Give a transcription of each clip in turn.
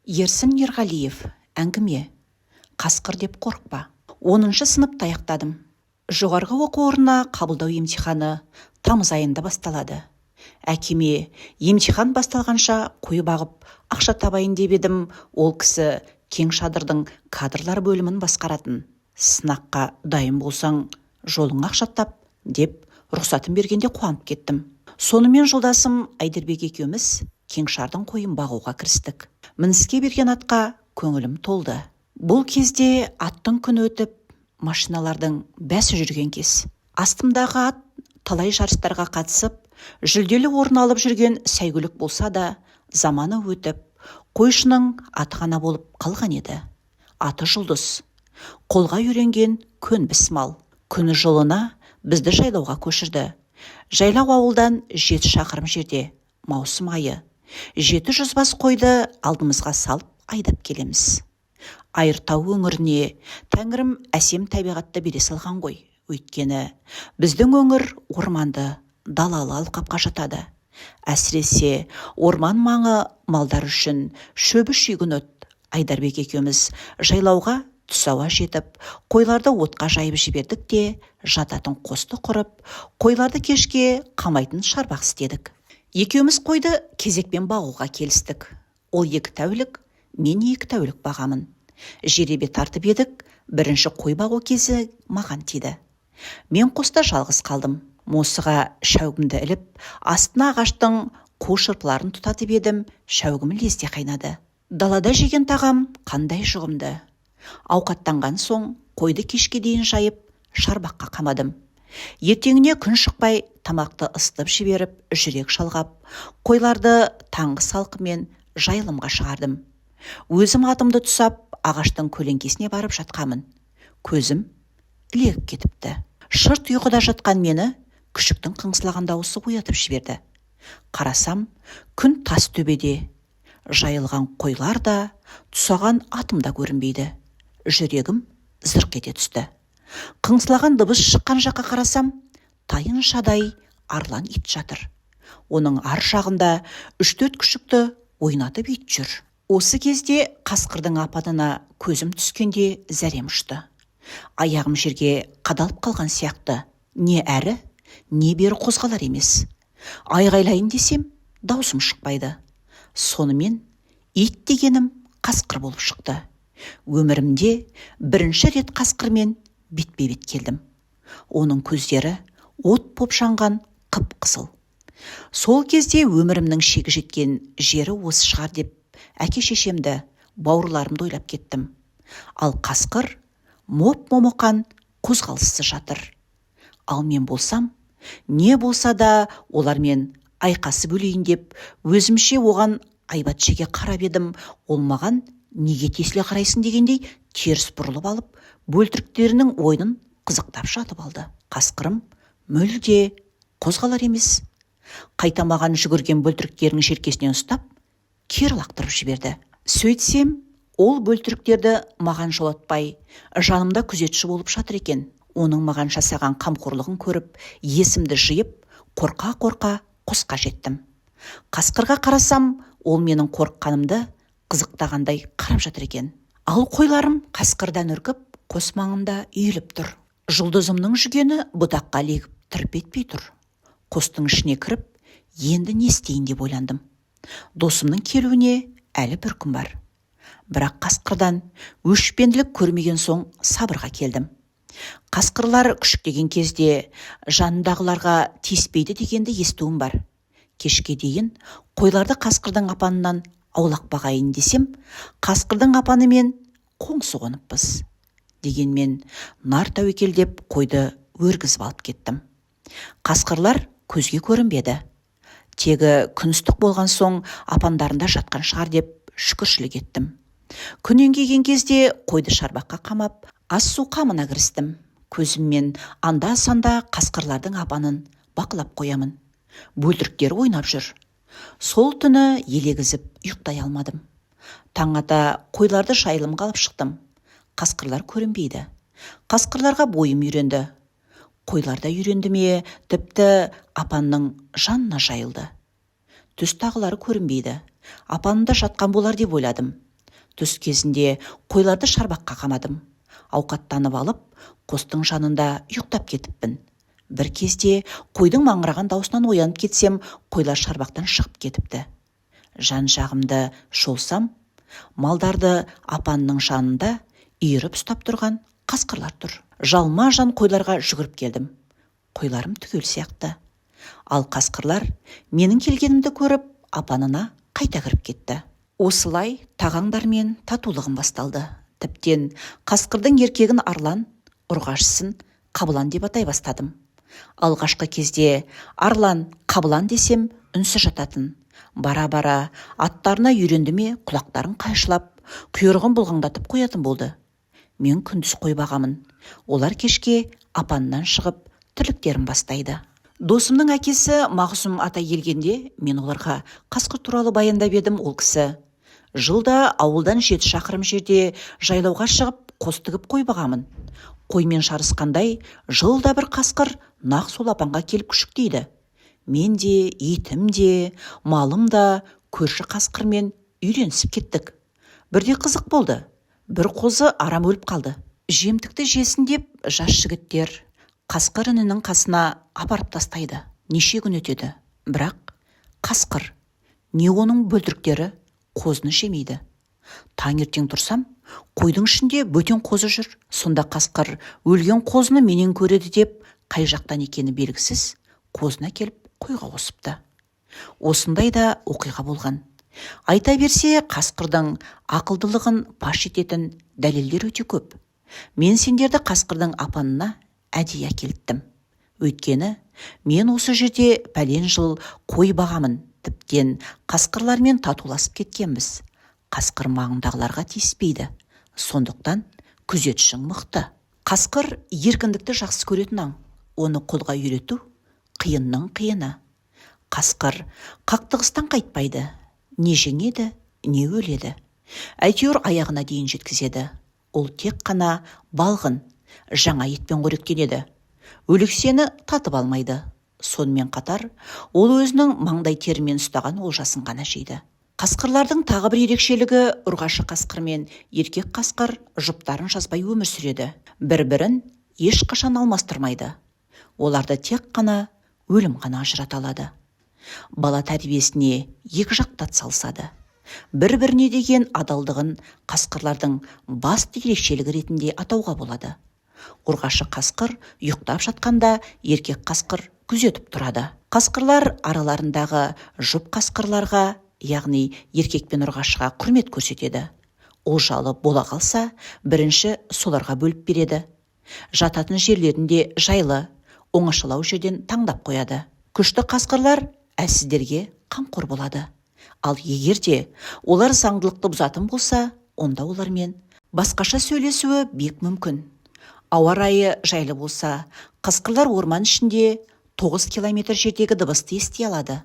Ерсін Ерғалиев. Әңгіме: «Қасқыр деп қорықпа». 10-шы сыныпты аяқтадым. Жоғарғы оқу орнына қабылдау емтиханы тамыз айында басталады. Әкеме емтихан басталғанша қой бағып, ақша табайын деп едім, ол кісі кеңшардың кадрлар бөлімін басқаратын. «Сынаққа дайын болсаң, жолыңа ақша тап», – деп рұқсатын бергенде қуанып кеттім. Сонымен жолдасым Айдарбек екеуміз кеңшардың қойын бағуға кірістік. Мініске берген атқа көңілім толды. Бұл кезде аттың күні өтіп, машиналардың бәсі жүрген кез. Астымдағы ат талай жарыстарға қатысып, жүлделі орын алып жүрген сәйгүлік болса да, заманы өтіп, қойшының аты ғана болып қалған еді. Аты Жұлдыз. Қолға үйренген көнбіс мал. Күні жылына бізді жайлауға көшірді. Жайлау ауылдан 7 шақырым жерде. Маусым айы. 700 бас қойды алдымызға салып айдап келеміз. Айыртау өңіріне тәңірім әсем табиғатты бере салған ғой. Өйткені біздің өңір орманды, далалы алқапқа жатады. Әсіресе орман маңы малдар үшін шөбі шүйгін от. Айдарбек екеуміз жайлауға түс ауа жетіп, қойларды отқа жайып жібердік те, жататын қосты құрып, қойларды кешке қамайтын шарбақ істедік. Екеуміз қойды кезекпен бағуға келістік. Ол 2 тәулік, мен 2 тәулік бағамын. Жеребе тартып едік, бірінші қой бағу кезі маған тиді. Мен қоста жалғыз қалдым. Мосыға шәугімді іліп, астына ағаштың қу шырпыларын тұтатып едім, шәугім лезде қайнады. Далада жеген тағам қандай жұғымды! Ауқаттанған соң қойды кешке дейін жайып, шарбаққа қамадым. Ертеңіне күн шықпай тамақты ысытып жіберіп, жүрек жалғап, қойларды таңғы салқынмен жайылымға шығардым. Өзім атымды тұсап, ағаштың көлеңкесіне барып жатқамын. Көзім ілегіп кетіпті. Шырт ұйқыда жатқан мені күшіктің қыңсылаған дауысы оятып жіберді. Қарасам, күн тас төбеде. Жайылған қойлар да, тұсаған атым да көрінбейді. Жүрегім зырқ ете түсті. Қыңсылаған дыбыс шыққан жаққа қарасам, тайыншадай арлан ит жатыр. Оның ар жағында үш-төрт күшікті ойнатып ит жүр. Осы кезде қасқырдың апанына көзім түскенде зәрем ұшты. Аяғым жерге қадалып қалған сияқты, не әрі, не бері қозғалар емес. Айғайлайын десем, даусым шықпайды. Сонымен ит дегенім қасқыр болып шықты. Өмірімде бірінші рет қасқырмен бетпе-бет келдім. Оның көздері от боп жанған қып-қызыл. Сол кезде өмірімнің шегі жеткен жері осы шығар деп әке-шешемді, бауырларымды ойлап кеттім. Ал қасқыр моп-момақан, қозғалыссыз жатыр. Ал мен болсам, не болса да олармен айқасып өлейін деп өзімше оған айбат шеге қарап едім, ол маған неге тесіле қарайсың дегендей теріс бұрылып алып, бөлтіріктерінің ойынын қызықтап жатып алды. Қасқырым мүлде қозғалар емес. Қайта маған жүгірген бөлтіріктерінің желкесінен ұстап, кері лақтырып жіберді. Сөйтсем, ол бөлтіріктерді маған жолатпай, жанымда күзетші болып жатыр екен. Оның маған жасаған қамқорлығын көріп, есімді жиып, қорқа-қорқа қосқа жеттім. Қасқырға қарасам, ол менің қорыққанымды қызықтағандай қарап жатыр екен. Ал қойларым қасқырдан үркіп, қос маңында үйіліп тұр. Жұлдызымның жүгені бұтаққа ілегіп, тырп етпей тұр. Қостың ішіне кіріп, енді не істейін деп ойландым. Досымның келуіне әлі бір күн бар. Бірақ қасқырдан өшпенділік көрмеген соң сабырға келдім. Қасқырлар күшіктеген кезде жанындағыларға тиіспейді дегенді естуім бар. Кешке дейін қойларды қасқырдың апанынан аулақ бағайын десем, қасқырдың апанымен қоңсы қоныппыз. Дегенмен нар тәуекел деп қойды өргізіп алып кеттім. Қасқырлар көзге көрінбеді. Тегі күн ыстық болған соң апандарында жатқан шығар деп шүкіршілік еттім. Күн еңкейген кезде қойды шарбаққа қамап, ас-су қамына кірістім. Көзіммен анда-санда қасқырлардың апанын бақылап қоямын. Бөлтіріктері ойнап жүр. Сол түні елегізіп ұйықтай алмадым. Таң ата қойларды жайылымға алып шықтым. Қасқырлар көрінбейді. Қасқырларға бойым үйренді. Қойлар да үйренді ме, тіпті апанның жанына жайылды. Түс тағылары көрінбейді. Апанында жатқан болар деп ойладым. Түс кезінде қойларды шарбаққа қамадым. Ауқаттанып алып, қостың жанында ұйықтап кетіппін. Бір кезде қойдың маңыраған даусынан оянып кетсем, қойлар шарбақтан шығып кетіпті. Жан-жағымды шолсам, малдарды апанның жанында иіріп ұстап тұрған қасқырлар тұр. Жалма-жан қойларға жүгіріп келдім. Қойларым түгел сияқты. Ал қасқырлар менің келгенімді көріп, апанына қайта кіріп кетті. Осылай тағаңдармен татулығым басталды. Тіптен қасқырдың еркегін арлан, ұрғашысын қабылан деп атай бастадым. Алғашқы кезде арлан, қабылан десем үнсіз жататын. Бара-бара аттарына үйренді ме, құлақтарын қайшылап, құйрығын бұлғаңдатып қоятын болды. Мен күндіз қой бағамын. Олар кешке апаннан шығып, тірліктерін бастайды. Досымның әкесі Мағзұм атай келгенде мен оларға қасқыр туралы баяндап едім, ол кісі: "Жылда ауылдан 7 шақырым жерде жайлауға шығып, қос тігіп қой бағамын. Қоймен жарысқандай жылда бір қасқыр нақ сол апанға келіп күшіктейді. Мен де, итім де, малым да көрші қасқырмен үйренісіп кеттік. Бірде қызық болды. Бір қозы арам өліп қалды. Жемтікті жесін деп жас жігіттер қасқыр інінің қасына апарып тастайды. Неше күн өтеді, бірақ қасқыр не оның бөлтіріктері қозыны жемейді. Таңертең тұрсам, қойдың ішінде бөтен қозы жүр. Сонда қасқыр өлген қозыны менен көреді деп, қай жақтан екені белгісіз қозыны әкеліп қойға қосыпты. Осындай да оқиға болған. Айта берсе, қасқырдың ақылдылығын паш ететін дәлелдер өте көп. Мен сендерді қасқырдың апанына әдейі әкелттім. Өйткені мен осы жерде пәлен жыл қой бағамын, тіптен қасқырлармен татуласып кеткенбіз. Қасқыр маңындағыларға тиіспейді. Сондықтан күзетшің мықты. Қасқыр еркіндікті жақсы көретін аң. Оны қолға үйрету қиынның қиыны. Қасқыр қақтығыстан қайтпайды. Не жеңеді, не өледі. Әйтеуір аяғына дейін жеткізеді. Ол тек қана балғын, жаңа етпен қоректенеді. Өлексені татып алмайды. Сонымен қатар, ол өзінің маңдай терімен ұстаған олжасын ғана жейді. Қасқырлардың тағы бір ерекшелігі: ұрғашы қасқыр мен еркек қасқыр жұптарын жазбай өмір сүреді. Бір-бірін ешқашан алмастырмайды. Оларды тек қана өлім ғана ажырата алады. Бала тәрбиесіне екі жақты атсалысады. Бір-біріне деген адалдығын қасқырлардың басты ерекшелігі ретінде атауға болады. Ұрғашы қасқыр ұйықтап жатқанда еркек қасқыр күзетіп тұрады. Қасқырлар араларындағы жұп қасқырларға, яғни еркек пен ұрғашыға құрмет көрсетеді. Олжалы бола қалса, бірінші соларға бөліп береді. Жататын жерлерін де жайлы, оңашалау жерден таңдап қояды. Күшті қасқырлар әлсіздерге қамқор болады. Ал егер де олар заңдылықты бұзатын болса, онда олармен басқаша сөйлесуі бек мүмкін. Ауа райы жайлы болса, қасқырлар орман ішінде 9 километр жердегі дыбысты ести алады.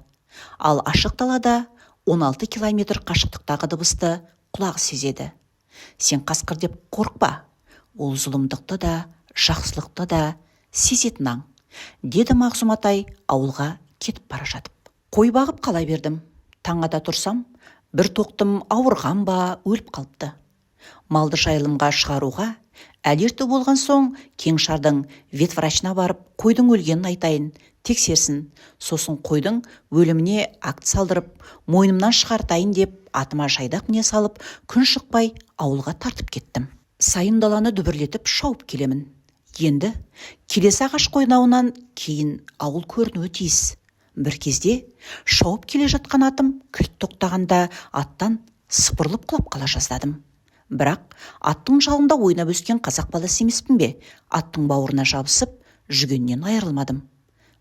Ал ашық далада 16 километр қашықтықтағы дыбысты құлағы сезеді. Сен қасқыр деп қорықпа. Ол зұлымдықты да, жақсылықты да сезетін аң, деді Мағзұм атай ауылға кетіп бара жатып. Қой бағып қала бердім. Таң ата тұрсам, бір тоқтым ауырған ба, өліп қалыпты. Малды жайылымға шығаруға әлі ерте болған соң, кеңшардың ветврачына барып, қойдың өлгенін айтайын, тексерсін. Сосын қойдың өліміне акт салдырып, мойнымнан шығартайын деп, атыма жайдақ міне салып, күн шықпай ауылға тартып кеттім. Сайын даланы дүбірлетіп шауып келемін. Енді келесі ағаш қойнауынан кейін ауыл көрінуі тиіс. Бір кезде шауып келе жатқан атым кілт тоқтағанда, аттан сыпырылып құлап қала жаздадым. Бірақ аттың жалында ойнап өскен қазақ баласы емеспін бе, аттың бауырына жабысып, жүгеннен айырылмадым.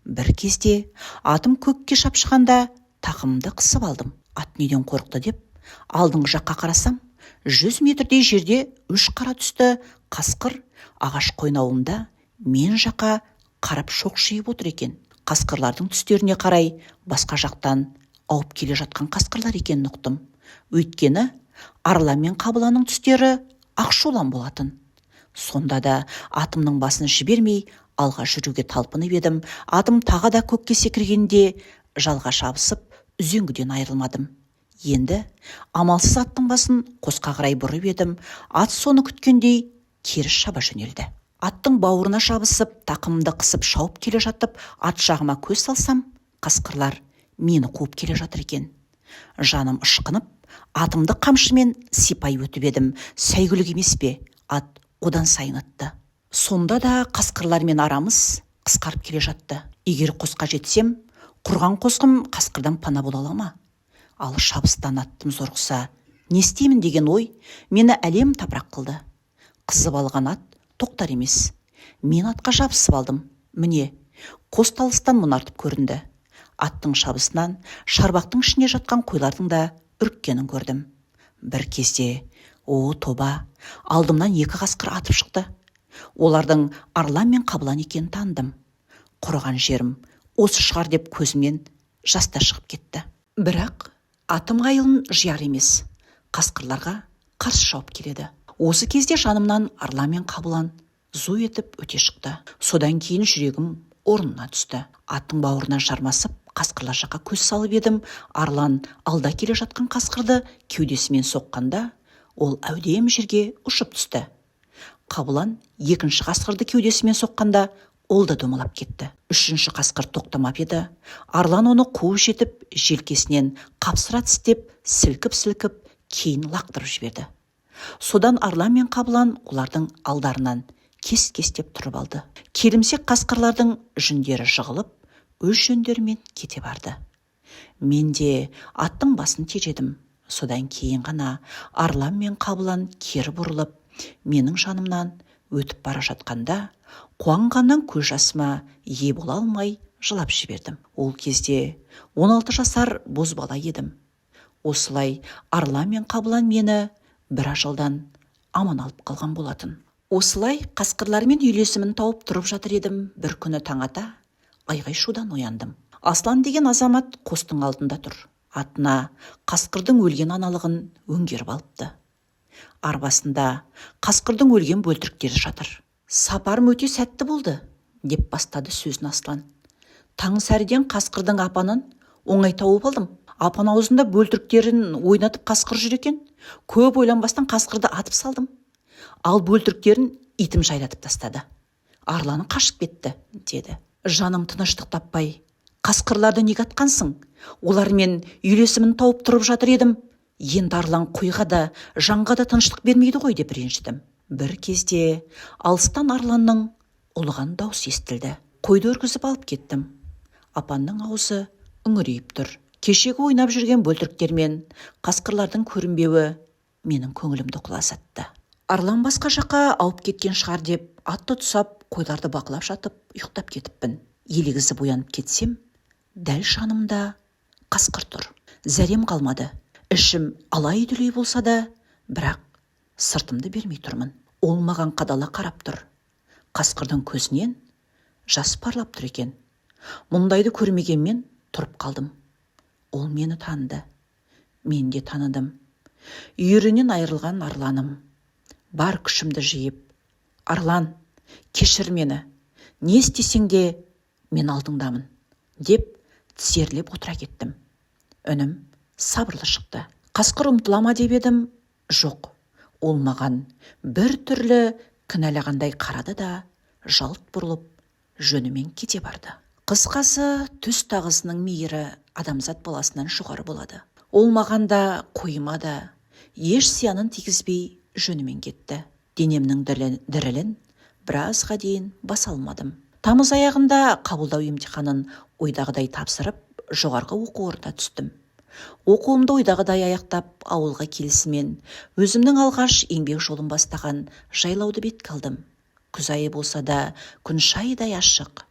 Бір кезде атым көкке шапшығанда тақымымды қысып алдым. Ат неден қорықты деп алдыңғы жаққа қарасам, 100 метрдей жерде үш қара түсті қасқыр ағаш қойнауында мен жаққа қарап шоқшиып отыр екен. Қасқырлардың түстеріне қарай басқа жақтан ауып келе жатқан қасқырлар екенін ұқтым. Өйткені арлан мен қабыланның түстері ақшулан болатын. Сонда да атымның басын жібермей алға жүруге талпынып едім, атым тағы да көкке секіргенде жалға жабысып, үзеңгіден айырылмадым. Енді амалсыз аттың басын қосқа қарай бұрып едім, ат соны күткендей кері шаба жөнелді. Аттың бауырына жабысып, тақымымды қысып шауып келе жатып, ат жағыма көз салсам, қасқырлар мені қуып келе жатыр екен. Жаным ышқынып, атымды қамшымен сипай өтіп едім, сәйгүлік емес пе, ат одан сайын ытты. Сонда да қасқырлармен арамыз қысқарып келе жатты. Егер қосқа жетсем, құрған қосқым қасқырдан пана бола ала ма? Ал шабыстан аттым зорықса, не істеймін деген ой мені әлем тапырақ қылды. Қызып алған ат тоқтар емес. Мен атқа жабысып алдым. Міне, қос талыстан мұнартып көрінді. Аттың шабысынан шарбақтың ішіне жатқан қойлардың да үріккенін көрдім. Бір кезде, о тоба, алдымнан екі қасқыр атып шықты. Олардың арлан мен қабылан екенін таныдым. Құрыған жерім осы шығар деп көзімнен жас та шығып кетті. Бірақ атым айылын жияр емес, қасқырларға қарсы шауып келеді. Осы кезде жанымнан арлан мен қабылан зу етіп өте шықты. Содан кейін жүрегім орнына түсті. Аттың бауырына жармасып, қасқырлар жаққа көз салып едім, арлан алда келе жатқан қасқырды кеудесімен соққанда, ол әудем жерге ұшып түсті. Қабылан екінші қасқырды кеудесімен соққанда, ол да домалап кетті. Үшінші қасқыр тоқтамап еді, арлан оны қуып жетіп, желкесінен қапсыра тістеп, сілкіп-сілкіп кейін лақтырып жіберді. Содан арлан мен қабылан олардың алдарынан кес-кестеп тұрып алды. Келімсек қасқырлардың жүндері жығылып, өз жөндерімен кете барды. Мен де аттың басын тежедім. Содан кейін ғана арлан мен қабылан кері бұрылып, менің жанымнан өтіп бара жатқанда, қуанғаннан көз жасыма ие бола алмай жылап жібердім. Ол кезде 16 жасар бозбала едім. Осылай арлан мен қабылан мені бір ажалдан аман алып қалған болатын. Осылай қасқырлармен үйлесімін тауып тұрып жатыр едім, бір күні таң ата айғай-шудан ояндым. Аслан деген азамат қостың алдында тұр. Атына қасқырдың өлген аналығын өңгеріп алыпты. Арбасында қасқырдың өлген бөлтіріктері жатыр. Сапарым өте сәтті болды, деп бастады сөзін Аслан. Таң сәріден қасқырдың апанын оңай тауып алдым. Апан аузында бөлтіріктерін ойнатып қасқыр жүр екен. Көп ойланбастан қасқырды атып салдым. Ал бөлтіріктерін итім жайлатып тастады. Арланы қашып кетті, деді. Жаным тыныштық таппай, қасқырларды неге атқансың? Олармен үйлесімін тауып тұрып жатыр едім. Енді арлан қойға да, жанға да тыныштық бермейді ғой деп ренжідім. Бір кезде алыстан арланның ұлыған даусы естілді. Қойды үргізіп алып кеттім. Апанның аузы үңірейіп тұр. Кешегі ойнап жүрген бөлтіріктер мен қасқырлардың көрінбеуі менің көңілімді құлазытты. Арлан басқа жаққа ауып кеткен шығар деп атты тұсап, қойларды бақылап жатып ұйықтап кетіппін. Елегізіп оянып кетсем, дәл жанымда қасқыр тұр. Зәрем қалмады. Ішім алай-дүлей болса да, бірақ сыртымды бермей тұрмын. Ол маған қадала қарап тұр. Қасқырдың көзінен жас парлап тұр екен. Мұндайды көрмегенмен тұрып қалдым. Ол мені таныды. Мен де таныдым. Үйірінен айырылған арланым. Бар күшімді жиып, Арлан, кешір мені. Не істесең де мен алдыңдамын, деп тізерлеп отыра кеттім. Үнім сабырлы шықты. Қасқыр ұмтыла ма деп едім, жоқ. Ол маған бір түрлі кінәлағандай қарады да, жалт бұрылып, жөнімен кете барды. Қысқасы, түс тағысының мейірі адамзат баласынан жоғары болады. Ол маған да, қойыма да еш зиянын тигізбей жөнімен кетті. Денемнің дірілін біразға дейін баса алмадым. Тамыз аяғында қабылдау емтиханын ойдағыдай тапсырып, жоғарғы оқу орнына түстім. Оқуымды ойдағыдай аяқтап, ауылға келісімен өзімнің алғаш еңбек жолын бастаған жайлауды бетке алдым. Күз айы болса да, күн шайдай ашық.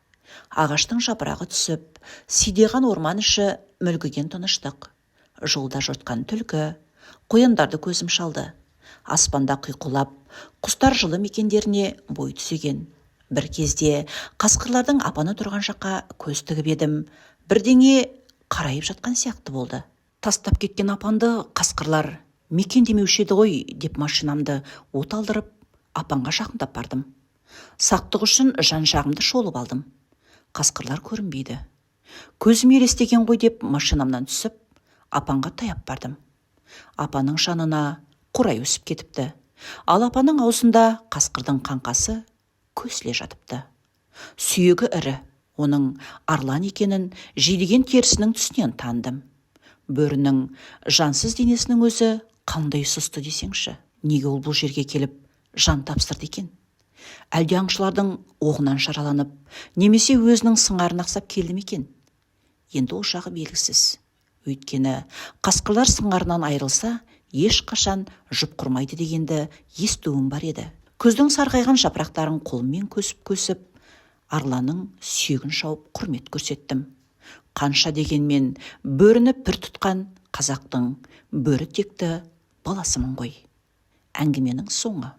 Ағаштың жапырағы түсіп, сидиған орман іші мүлгіген тыныштық. Жолда жортқан түлкі, қояндарды көзім шалды. Аспанда құйқылап, құстар жылы мекендеріне бой түзеген. Бір кезде қасқырлардың апаны тұрған жаққа көз тігіп едім, бірдеңе қарайып жатқан сияқты болды. Тастап кеткен апанды қасқырлар мекендемеуші еді ғой деп машинамды от алдырып, апанға жақындап бардым. Сақтық үшін жан-жағымды шолып алдым. Қасқырлар көрінбейді. Көзім елестеген ғой деп машинамнан түсіп, Апанға таяп бардым. Апаның жанына қурай өсіп кетіпті. Ал апаның аузында қасқырдың қаңқасы көсіле жатыпты. Сүйегі ірі, оның арлан екенін жидіген терісінің түсінен таныдым. Бөрінің жансыз денесінің өзі қандай сұсты десеңші. Неге ол бұл жерге келіп жан тапсырды екен? Әлде аңшылардың оғынан жараланып, немесе өзінің сыңарын ақсап келді ме екен? Енді ол жағы белгісіз. Өйткені қасқырлар сыңарынан айырылса, ешқашан жұп құрмайды дегенді естуім бар еді. Күздің сарғайған жапырақтарын қолыммен көсіп-көсіп, арланның сүйегін шауып құрмет көрсеттім. Қанша дегенмен бөріні пір тұтқан қазақтың бөрі текті баласымын ғой. Әңгіменің соңы.